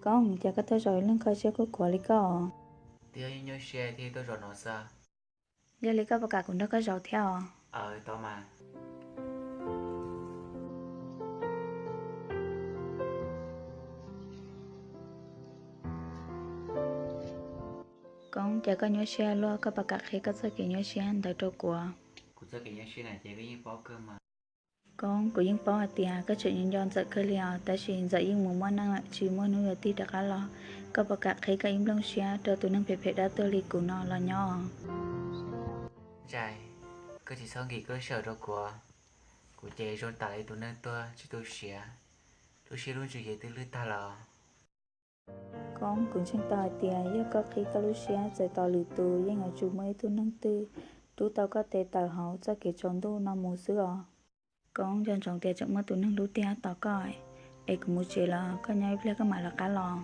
Koob, cas koj tuaj zaum ib leeg kho siab kuj kuav li koj? Twb yog nyuaj siab thiaj tuaj zaum no xwb. Yog li koj puas kam kuv nrog koj zaum thiab os? Koob, cas koj nyuaj siab luaj, koj puas kam qhia koj txoj kev nyuaj siab ntawd rau kuv? Koob, kuv yeej paub hais tias koj tseem nco Ntxawm kawg li os, tab sis Ntxawm yeej mus muaj neej lawm, tsis muaj hnub yuav tig rov qab los. Koj puas kam qhib koj ib nplooj siab rau tus neeg phem phem dab tuag li kuv no los nyob? Ntsais, koj tsis txhob nkim koj lub sij hawm rau kuv, kuv ces zoo tam li tus neeg tuag tsis tu siav, lub siab lub ntsws ces twb lwj tag lawm. Koob, kuv ntseeg tau hais tias yog koj qhib koj lub siab txawm tos lwm tus yeej yuav tsum muaj ib tug neeg twg rub tau koj tes tawm hauv txoj kev tsaus ntuj no mus xwb os. Koob, nco ntsoov tias tseem muaj tus neeg hlub tiag tos koj, es kuv mus tsev lawm, koj nyob ib pliag koj mam lawv qab los.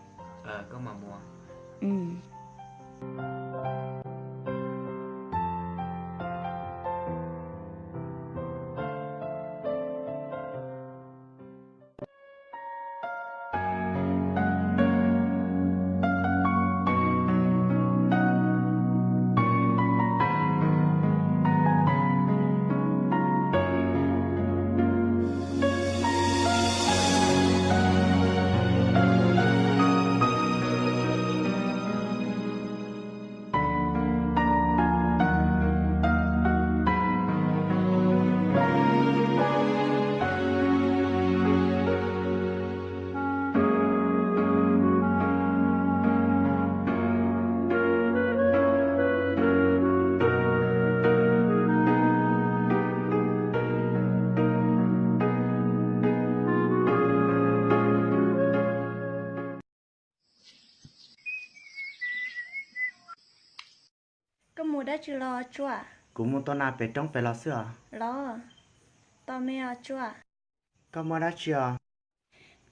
Koj mus dab tsi los Tsuas? Kuv mus tua nas pem roob pem los xwb os. Los, tos me os Tsuas. Koj muaj dab tsi os?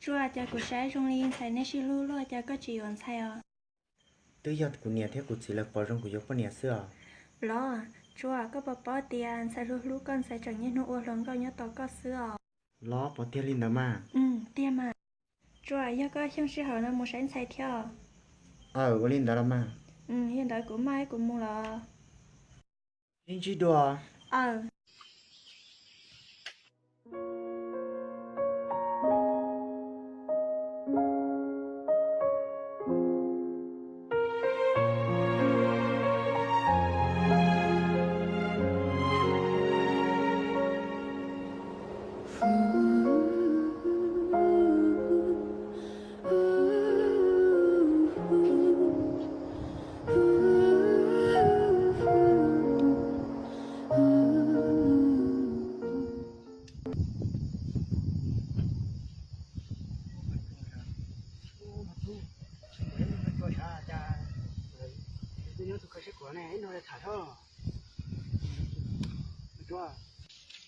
Tsuas, cas kuv saib zoo li ntxhais nej sib hlub luaj, cas koj tsis yuav ntxhais os? Twb yog kuv niam thiab kuv txiv lawv pom zoo kuv yuav poj niam xwb os. Los, Tsuas, koj puas paub tias ntxhais hlub hlub koj ntxhais tseem niaj hnub ua hluas nkauj nyob tos koj xwb os. Los, puas tiag li ntawd mas? Tiag mas. Tsuas, yog koj xyeej sij hawm no mus saib ntxhais thiab. Aw, ua li ntawd los mas. Yog ntawd kuv maj ib kuv mus los. Sib ntsib dua.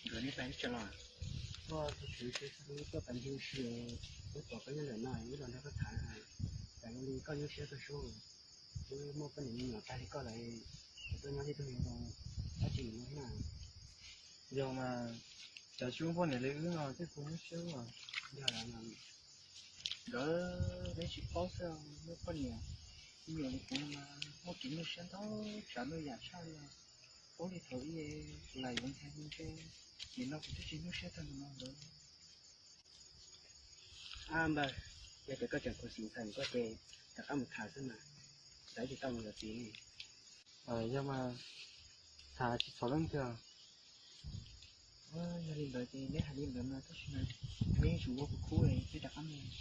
Nkawd nej pais ib tse los? Tuaj tus tswv tuaj pais ntug si, wb pom koj nyob ntawm no wb los nrog koj tham. Tam li koj nyuaj siab kawg sub, wb muaj poj niam me nyuam tag li koj lawm, ces tuaj nyob tib tug zoo zoo, dab tsi yuav ua na? Yog mas, cov tsis muaj poj niam li wb no thiaj kuj nyuaj siab os. Yog lawm, nkawd neb tsis paub xwb, muaj poj niam me nyuam li kuv no mas muaj kev nyuaj siab ntau tsav ntau yam tshaj li. Paub li thaum ub kuv lam yuav ntxhais mus ntshe, nim no kuv twb tsis nyuaj siab tag npaum no lawm. Ab npawg, yog tias koj tseem khuv xim ntxhais koj ces rov qab mus tham xwb mas, xav tsis tau mus yuav txiv li. Yog mas, tham tsis txhaum leej twg. Yog li ntawd ces neb hais li ntawd mas tab sis mas neb yuav tsum ua kuv khub es peb rov qab mus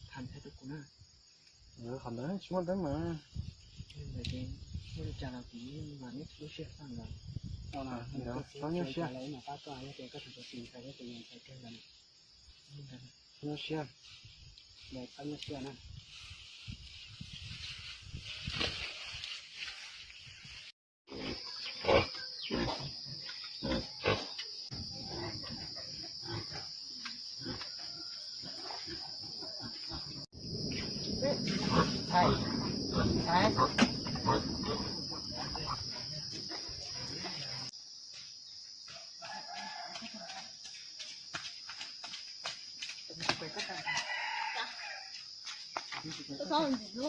tham ntxhais rau kuv na. Qhov ntawd tsis muaj teeb mas. Yog li ntawd ces muaj li cas los kuv mam neb lub siab xwb ntawd. Txhob nyuaj siab. Yog tias koj tseem khuv xim ntxhais koj ces yuav ntxhais kiag ntawd. Nyuaj siab, txhob nyuaj siab na.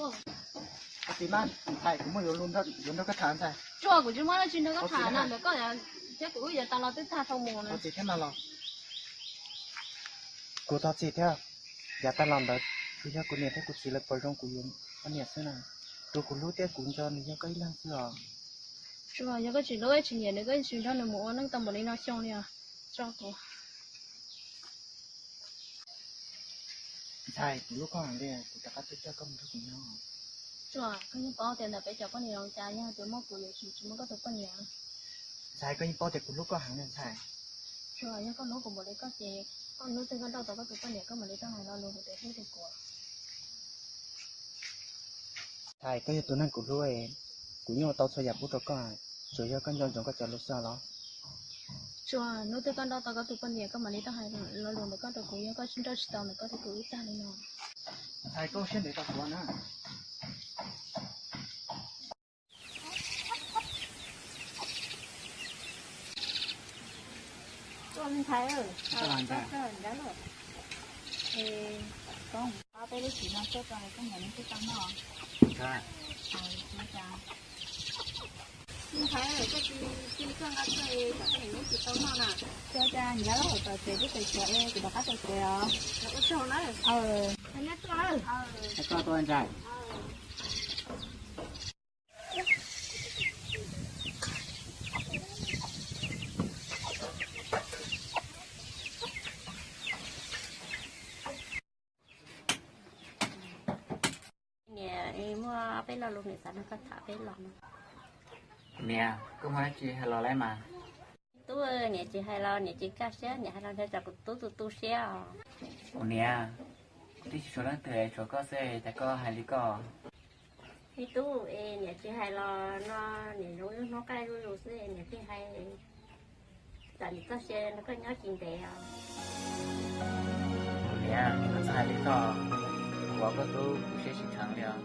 Ua txiv mas, ntxhais, kuv muaj yuav lus nrog, yuav nrog koj tham ntxhais. Tsuas, kuv tsis muaj dab tsi nrog koj tham na, ntawm koj thiab kuv wb yav tas los twb tag dhau mus na. Ua txiv thiab mas los. Kuv thov txim thiab, yav tas los ntawd tsuas yog kuv niam thiab kuv txiv lawv pom zoo kuv yuav poj niam xwb na. Tus kuv hlub thiab kuv nco nws yog koj ib leeg xwb os. Tsuas, yog koj tsis hlub thiab tsis nyiam nws, koj tsis nrog nws mus ua neej tau npaum li no xyoo li os. Tso kuv. Ntxhais, kuv hlub koj heev li, kuv rov qab tuaj coj koj mus nrog kuv nyob. Tsuas, koj yeej paub tias ntawm peb cov poj niam zoo cas, yog tias muaj kuv yuav tsis, tsis muaj koj tus poj niam. Ntxhais, koj yeej paub tias kuv hlub koj heev li ntxhais. Tsuas, yog koj hlub kuv npaum li koj ces koj hnub twg koj nrauj tau koj tus poj niam koj mam li tuaj hais lo lus hais tias hlub rau kuv. Ntxhais, koj yog tus neeg kuv hlub, kuv yeej ua tau txhua yam pub rau koj, tsuas yog koj nco ntsoov koj cov lus xwb los. Tsuas, hnub twg koj nrauj tau koj tus poj niam koj mam li tuaj hais lo lus ntawm koj rau kuv, yog koj nrauj tsis tau ntawm koj thiab kuv wb tag li no. Ntxhais, koj siab ntev tau kuv na. Ntxhais, koj peb lub txiv no tuaj tso koj niam leej twg tau noj. Ntxhais, koj tsis tig koj nqa tuaj es koj niam leej twg tau noj na. Tso cas nyob lub hauv tsev twb tawm tsam es kuv rov qab tawm tsam os. Ua tsaug na. Koj tuaj ntxhais. Niam, muaj ob peb lo lus niam xav nrog koj tham peb los no. Niam, koj muaj dab tsi hais los lauj mas. Tub, niam tsis hais los niam tsis kaj siab, niam hais los ntshe tsam kuv tub tu tu siab os. Ua niam, kuv twb tsis tshuav leej twg, tshuav koj xwb, cas koj hais li koj? Me tub, es niam tsis hais los no niam zoo ib hnub qaij zuj zus xwb, niam thiaj hais. Tsam niam txoj sia nrog koj nyob tsis ntev os. Niam, koj txhob hais li koj, kuv ua koj tub kuv siab tsis kheev li os.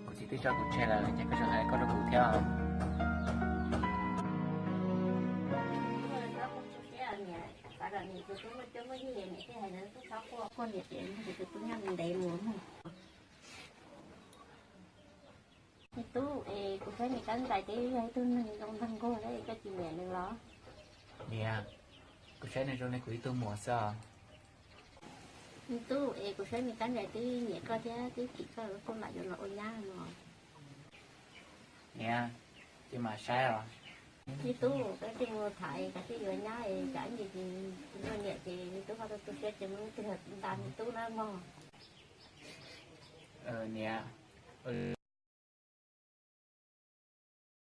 Kuv txiv twb tso kuv tseg lawm ces koj tseem hais li koj rau kuv thiab os. Xav kom niam tus tub muaj cuab muaj yig, niam thiaj hais tias tub txhob quaj, quaj niam ces tus tub nyob ntev mus. Me tub, es kuv saib niam Kab Nrais twb yog ib tug neeg zoo nraug nquag thiab, koj tsis nyiam nws los? Niam, kuv saib nws zoo li kuv ib tug muam xwb os. Me tub, es kuv saib niam Kab Nrais twb nyiam koj thiab twb thim koj, koj mam yuav los ua nyab no. Niam, ces mam saib os. Me tub, koj cia li mus tham es koj thiaj yuav nyab es tsam ib ntsis tsis muaj niam ces me tub ho tu tu siab ces muaj leej twg nta me tub na mog. Niam,